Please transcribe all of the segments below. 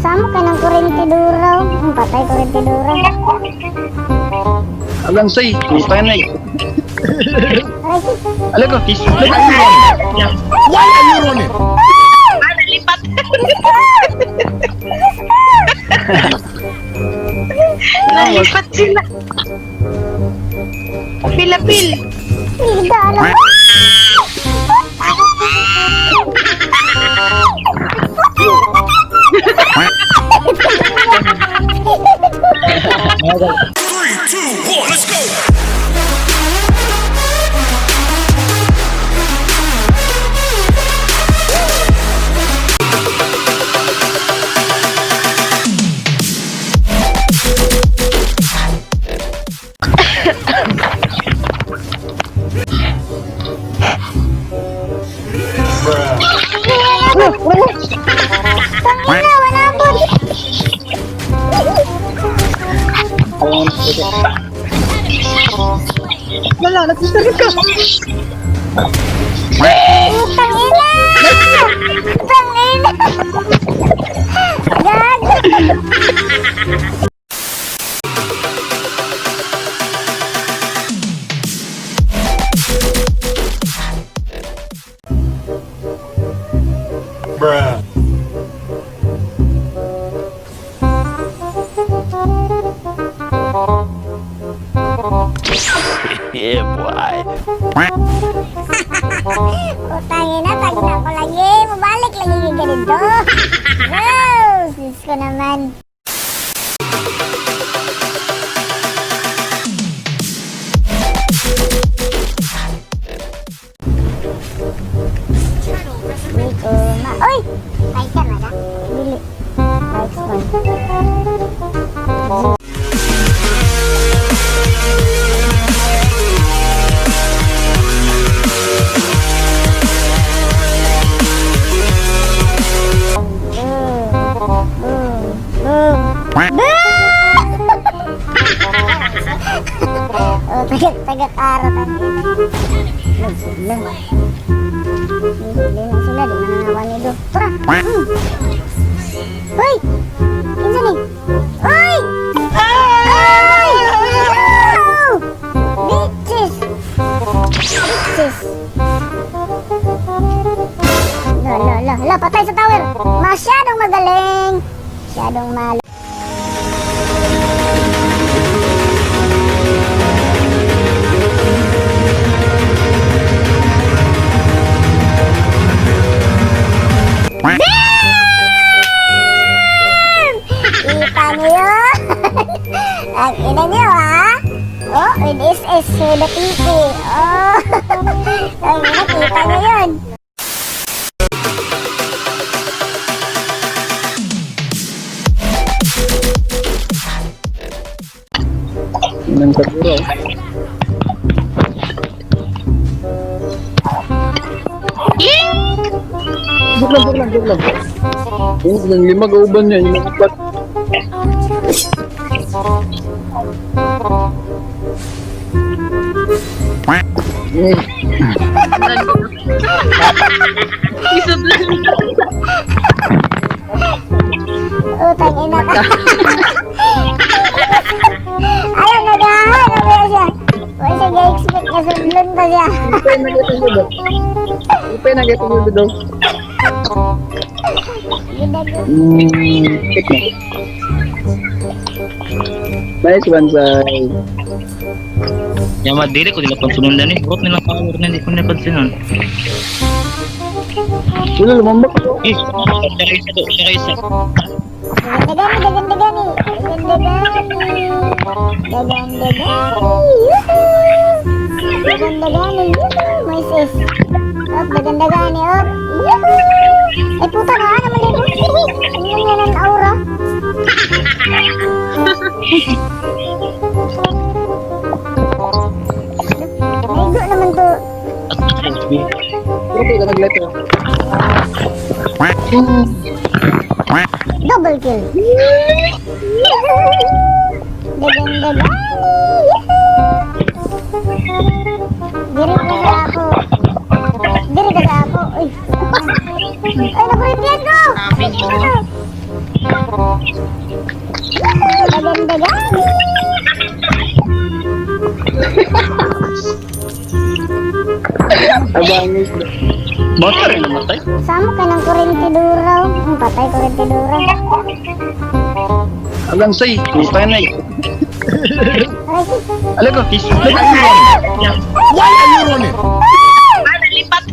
Samo ka ng kurente duro. Ang patay kurente duro. Alam say, puta na eh. Aray, Alam ko, Why are you running? Ah, nalipat. Nalipat sila. Apil, apil. Ida, alam. Three, two, one, let's go! Tangina, wala po. Wala, nagsisagot ka. Tangina! Tangina! Gago! Bruh. Yeah, boy. Putang ina, tagna ko lagi. Mabalik lagi ka dito. Rose! Diyos ko naman. Di ko ma... Uy! Ay, ka na. Dili. Next one. Boom. Boom. Boom. Boom! Oh, tagak-tagak araw tayo. Sila. Hindi na sila, di man nangawan ni Do. Tara! Hoy! Kinsa ni? Hoy! Ay! Oh! Bitches! Bitches! La, la, la, la, patay sa tower! Masyadong magaling! Masyadong malo. Kita niyo yun? Ang ina niyo, ha? Oh, with SS, with the TP. Oh, ang ina, kita niyo yun. Nang siguro. Joke lang, joke lang, joke lang. Yung silang lima kauban niya, yung mga apat. Eh, Isod lang. Oh, tang ina ka. Ayaw, nagahan. Ano ba siya? Wala siya ga-expect na sundon pa siya. Upay na gito nyo daw. Upay na gito nyo daw. Gidag- Check na. Nice one, Sai. Yama, dili ko nila pagsunundan eh. Burot nilang power na hindi ko nila pagsunod. Wala, lumambak ako. Eh, siya kayo isa to, siya kayo isa. Dagandagani, dagandagani. Dagandagani. Dagandagani. Yuhu! Dagandagani. Yuhu! May sis. Up, dagandagani. Up. Yuhu! Ay, puta na. Ano man dito? Ano yan ang aura? Naigo naman to. Pero kayo ka nagleto. Double kill. Dagandagani. Yuhu! Diri ka sa ako. Diri ka sa ako. Uy. Ay, nakurintiyan ko! Sabi niyo. Dagan-dagan. Abangis na. Bata rin namatay. Sama ka ng kurintidura. Ang patay kurintidura. Agang say, putay na eh. Aray, Alam ko, kiss. Why are you running? Ah, nalipat.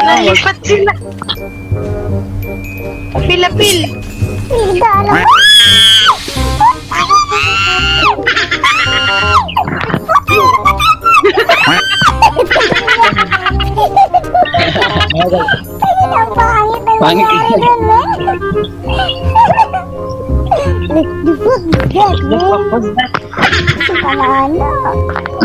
Nalipat sila. Apil, apil. Hindi alam. Ang pangit ng Pangit. nangyari dun, man. Like, the fuck is that, man? Panalo.